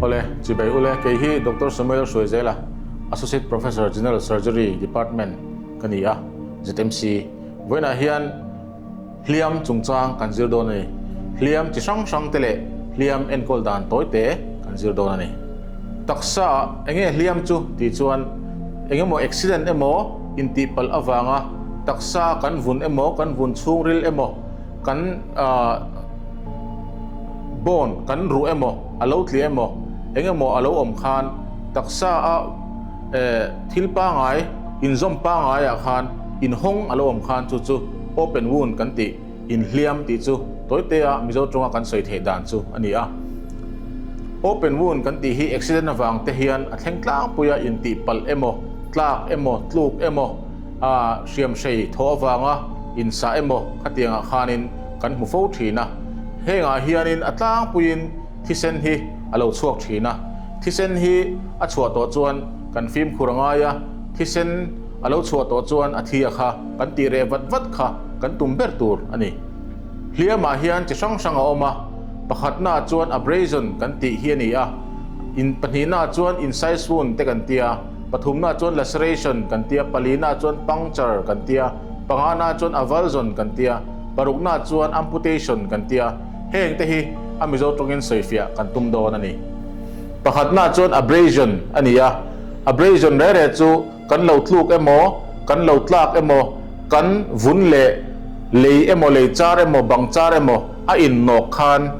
Awle, chibai ule, kei hi Doctor Samuel Hruaizela, Associate Professor General Surgery Department ka ni a, ZMC. Vawiinah hian hliam chungchang kan zir dawn a ni. Hliam chi hrang hrang te leh hliam enkawl dan tawi te kan zir dawn a ni. Taksa ah enge hliam chu tih chuan engemaw accident emaw intihpalh avanga taksa kan vun emaw kan vun chhungril emaw kan bone kan ruh emaw a lo tliah emaw engemaw a lo awm khan taksa a thil pangai inzawm pangai ah khan inhawng a lo awm khan chu chu open wound kan tih inhliam tih chu tawite a Mizo tawnga kan sawi theih dan chu a ni a. Open wound kan tih hi accident avang te hian a thleng tlangpui a intihpalh emaw tlak emaw tluk emaw A hriamhrei thaw avanga insah emaw khatiangah khanin kan hmu fo thin a. Hengah hianin a tlangpuiin thisen hi a lo chhuak thin a. Thisen hi a chhuah tawh chuan kan fimkhur a ngai a, thisen a lo chhuah tawh chuan a thi a kha kan tih reh vat vat kha kan tum ber tur a ni. Hliamah hian chi hrang hrang a awm a, pakhatnaah chuan abrasion kan tih hi a ni a, in pahnihnaah chuan incised wound te kan ti a. Pathumna chuan laceration kan tia, palina chuan puncture kan tia, pangana chuan avulsion kan tia, parukna chuan amputation kan tia. Heng te hi a Mizo tawngin sawifiah kan tum dawn a ni. Pakhatna chuan abrasion a ni a, abrasion reh reh chu kan lo tluk emaw, kan lo tlak emaw, kan vun leh lei emaw, lei char emaw, bang char emaw a innawk khan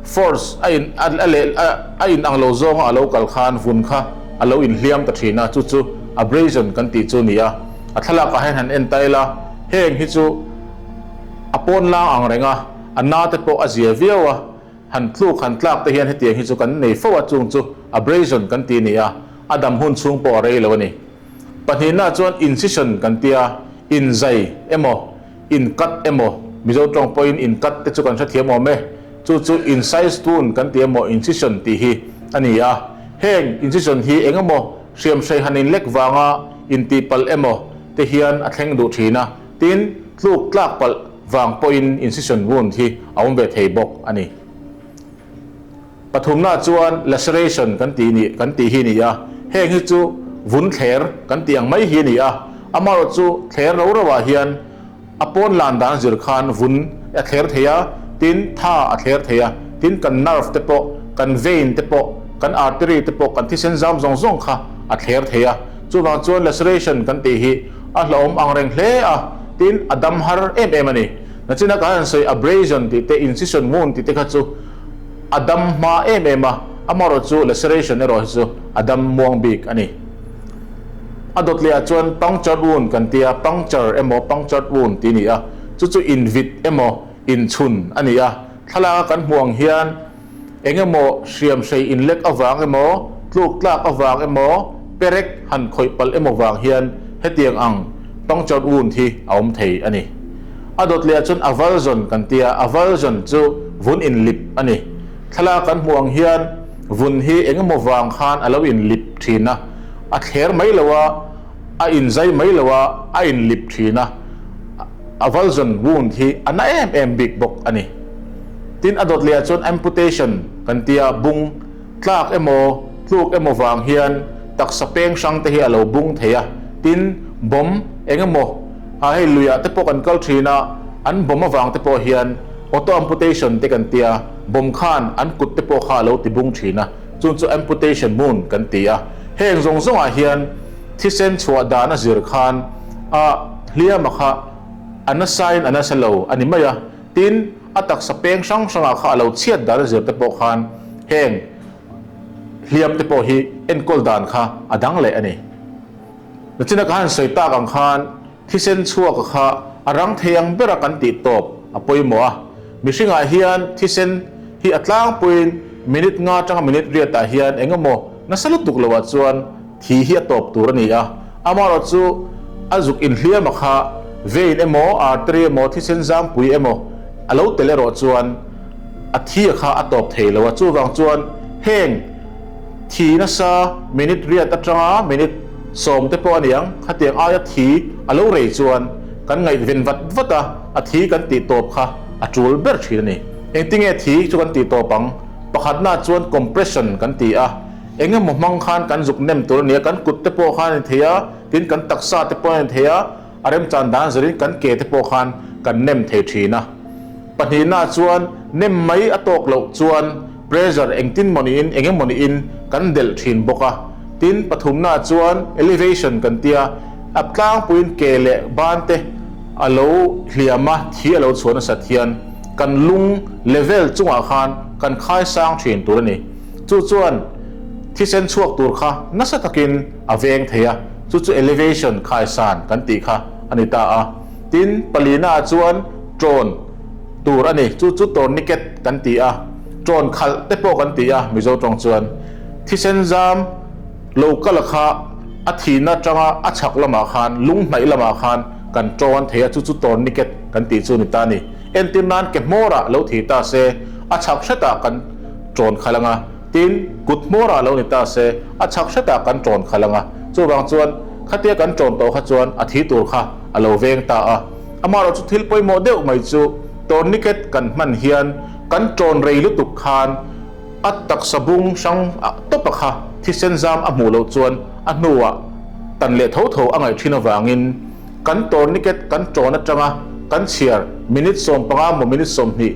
force a in a leh a inang lo zawnga a lo kal khan vun kha a lo inhliam ta thin a, chu chu abrasion kan tih chu a ni a. A thlalakah hian han en ta ila, heng hi chu a pawn lang ang reng a, a na te pawh a zia viau a, han tluk han tlak te hian hetiang hi chu kan nei fo a, chung chu abrasion kan ti a ni a, a dam hun chhung pawh a rei lo a ni. Pahnihna chuan incision kan ti a, inzai emaw, incut emaw, Mizo tawng pawhin incut te chu kan hrethiam awm e, chu chu incised wound kan ti emaw incision tih hi a ni a. Heng incision hi eng emaw hriamhrei han inlek vanga intihpalh emaw te hian a thleng duh thin a, tin tluk tlak palh vang pawhin incision wound hi a awm ve thei bawk a ni. Pathumna chuan laceration kan tih ni kan tih hi a ni a, heng hi chu vun thler kan tih ang mai hi a ni a, amaherawhchu thler ro ro ah hian a pawn lan dan zir khan vun a thler thei a, tin tha a thler thei a, tin kan nerve te pawh, kan vein te pawh, kan artery te pawh, kan thisen zam zawng zawng kha a thler thei a, chuvang chuan laceration kan tih hi a hlauhawm ang reng hle a, tin a dam har em em a ni. Nachina kan han sawi abrasion tih te, incision wound tih te kha chu a dam hma em em a, amaherawh chu laceration erawh hi chu a dam muang bik a ni. A dawt leh ah chuan punctured wound kan ti a, puncture emaw punctured wound tih a ni a, chu chu invit emaw inchhun a ni a, thlalak a kan hmuh ang hian eng emaw hriamhrei inlek avang emaw tluk tlak avang emaw perek han khawih palh emaw vang hian hetiang ang punctured wound hi a awm thei a ni. A dawt leh ah chuan avulsion kan ti a, avulsion chu vun inlip a ni. Thlalak kan hmuh ang hian vun hi eng emaw vang khan a lo inlip thin a, a thler mai lo a, a inzai mai lo a, a inlip thin a, avulsion wound hi a na em em bik bawk a ni. Tin, a dawt leh ah chuan amputation kan ti a, bung tlak emaw tluk emaw vang hian taksa peng hrang te hi a lo bung thei a, tin, bomb eng emaw a hei luiah te pawh kan kal thin a, an bomb avang te pawh hian auto amputation te kan ti a, bomb khan an kut te pawh kha a lo ti bung thin a, chung chu amputation wound kan ti a. Heng zawng zawngah hian thisen chhuah dan a zir khan a hliama kha a nasain a nasa lo a ni mai a, tin a taksa peng hrang hrangah kha a lo chhiat dan a zir te pawh khan heng hliam te pawh hi enkawl dan kha a dang leh a ni. Nachina ka han sawi tak ang khan thisen chhuaka kha a rang thei ang bera kan tih tawp a pawimawh a. Mihringah hian thisen hi a tlangpuiin minute nga atanga minute riatah hian eng emaw nasa lutuk loah chuan thi hi a tawp tur a ni a. Amaherawh chu a zuk inhliama kha vein emaw artery emaw thisen zampui emaw a lo tel erawh chuan a thi a kha a tawp thei lo a. Chuvang chuan heng Thi nasa minute riat atanga minute sawm te pawh a niang, khatiang aia thi a lo rei chuan kan ngaihven vat vat a, a thi kan tih tawp kha a tul ber thin a ni. Engtinge thi chu kan tih tawp ang? Pakhatna chuan compression kan ti a, eng emaw hmang khan kan zuk nem tur a ni a, kan kut te pawh khan a ni thei a, tin kan taksa te pawh a ni thei a, a remchan dan zirin kan ke te pawh khan kan nem thei thin a. Pahnihna chuan nem mai a tawk loh chuan pressure engtin maw niin eng emaw niin kan delh thin bawk a. Tin, pathumna chuan elevation kan tia, a tlangpuiin ke leh ban te a lo hliam a, thi a lo chhuah nasat hian kan lung level chungah khan kan khai sang thin tur a ni. Chu chuan thisen chhuak tur kha nasa takin a veng thei a, chu chu elevation khaisan kan tih kha a ni ta a. Tin, palina ah chuan ṭawn tur a ni, chu chu tourniquet kan ti a, ṭawn khalh te pawh kan ti a Mizo ṭawng chuan. Thisen zam lo kal kha a thihna aṭanga a chhak lamah khan, lung hnaih lamah khan kan ṭawn thei a, chu chu tourniquet kan tih chu a ni ta a ni. Entir nan ke hmawrah lo thi ta se, a chhak hretah kan ṭawn khalh ang a, tin, kut hmawrah lo ni ta se, a chhak hretah kan ṭawn khalh ang a. Chuvang chuan, khatia kan ṭawn tawh kha chuan a thi tur kha a lo veng ta a. Amaherawhchu thil pawimawh deuh mai chu tourniquet kan hman hian kan ṭawn rei lutuk khan a taksa bung hrang tawpa kha thisen zam a hmuh loh chuan a hnuah tan leh tho tho a ngaih ṭhin avangin kan tourniquet kan ṭawn aṭanga kan chhiar minute 15 maw minute 20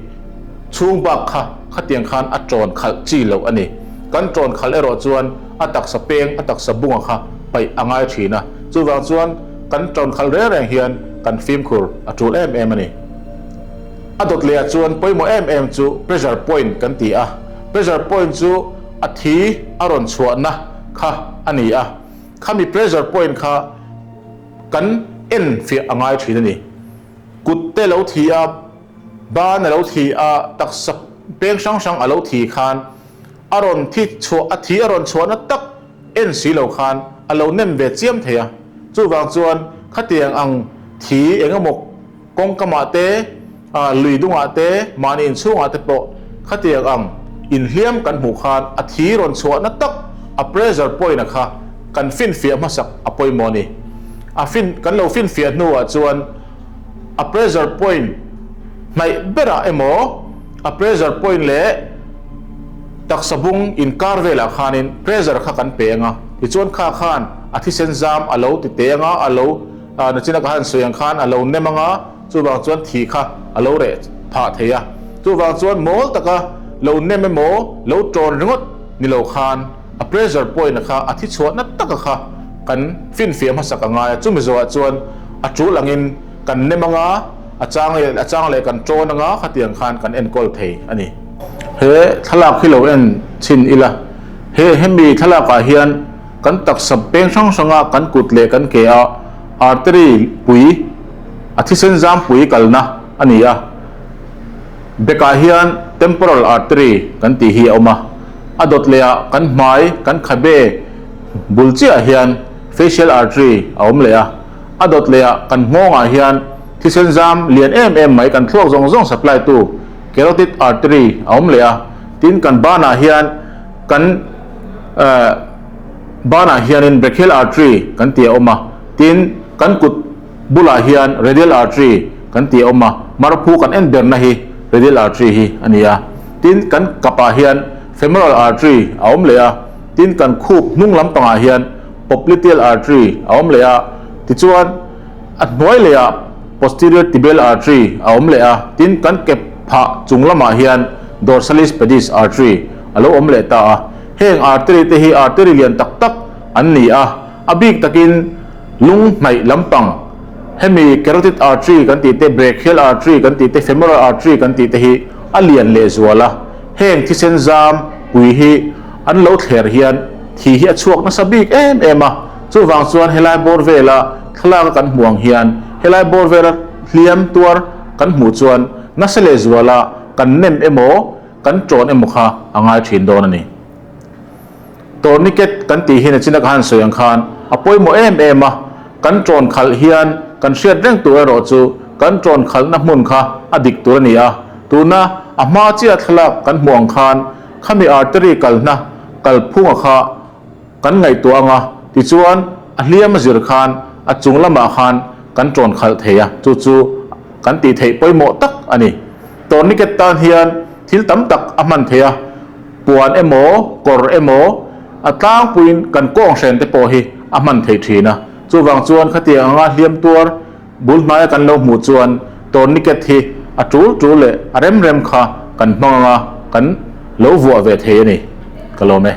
chhung bak kha khatiang khan a ṭawn khalh chi loh a ni. Kan ṭawn khalh erawh chuan a taksa peng a taksa bunga kha paih a ngai ṭhin a, chuvang chuan kan ṭawn khalh reng reng hian kan fimkhur a ṭul em em a ni. A dawt lehah chuan pawimawh em em chu pressure point kan ti a, pressure point chu a thi a rawn chhuahna kha a ni a, khami pressure point kha kan en fiah a ngai ṭhin a ni. Kut te lo thi a, ban a lo thi a, taksa peng hrang hrang a lo thi khan a rawn thi chhuah, a thi a rawn chhuahna tak en si lo khan a lo nem ve chiam thei a. Chuvang chuan khatiang ang thi eng emaw kawngkamah te, lui dungah te, mahni inchhungah te pawh khatiang ang inhliam kan hmuh khan a thi rawn chhuahna tak a pressure point-a kha kan finfiah hmasak a pawimawh a ni. A fin, kan lo finfiah hnuah chuan a pressure point hnaih berah emaw a pressure point leh taksa bung inkar velah khanin pressure kha kan pe ang a, tichuan kha khan a thisen zam a lo ti te ang a, a lo nachina ka han sawi ang khan a lo nem ang a, chuvang chuan thi kha a lo reh phah thei a. Chuvang chuan mawl taka lo nem emaw lo tawn ringawt ni lo khan a pressure point a kha a thi chhuahna taka kha kan finfiah hmasak a ngai a, chumi zawhah chuan a tul angin kan nem ang a, a chang leh a chang leh kan tawn ang a, khatiang khan kan enkawl thei a ni. He thlalak hi lo en chhin ila, he hemi thlalakah hian kan taksa peng hrang hranga kan kut leh kan ke a artery pui a thisen zam pui kalna a ni a, bekah hian temporal artery kan tih hi a awm a, a dawt leh ah kan hmai kan khabe bul chiah hian facial artery a awm leh a, a dawt leh ah kan nghawng ah hian thisen zam lian em em mai kan thluak zawng zawng supply tu carotid artery a awm leh a, tin kan ban ah hian kan eh ban ah hianin brachial artery kan tih a awm a, tin kan kut bulah hian radial artery kan tih a awm a, marphu kan en berna hi radial artery hi a ni a, tin kan kapah hian femoral artery a awm leh a, tin kan khup hnung lampangah hian popliteal artery a awm leh a, tichuan a hnuai lehah posterior tibial artery a awm leh a, tin kan ke phah chung lamah hian dorsalis pedis artery a lo awm leh ta a, heng artery te hi artery lian tak tak an ni a. A bik takin lung hnaih lampang, hemi carotid artery kan tih te, brachial artery kan tih te, femoral artery kan tih te hi a lian lehzual a. Heng thisen zam pui hi an lo thler hian thi hi a chhuak nasa bik em em a. Chuvang chuan helai bawr vela thlalak a kan hmuh ang hian helai bawr vela hliam tuar kan hmuh chuan nasa lehzuala kan nem emaw kan ṭawn emaw kha a ngai ṭhin dawn a ni. Tourniquet kan tih hi nachina ka han sawi ang khan a pawimawh em em a, kan ṭawn khalh hian kan hriat reng tur erawh chu kan ṭawn khalhna hmun kha a dik tur a ni a, tuna a hma chiah thlalak kan hmuh ang khan khami artery kalhna kalphunga kha kan ngaihtuah ang a, tichuan a hliam a zir khan a chung lamah khan kan ṭawn khalh thei a, chu chu kan tih theih pawimawh tak a ni. Tourniquet tan hian thil tam tak a hman thei a. Puan emaw, kawr emaw, a tlangpuiin kan kawng hren te pawh hi a hman theih thin a. Chuvang chuan khatiang anga hliam tuar bul hnaia kan lo hmuh chuan tourniquet hi a tul tul leh a rem rem kha kan hmang anga kan lo vuah ve thei a ni. Ka lawm e.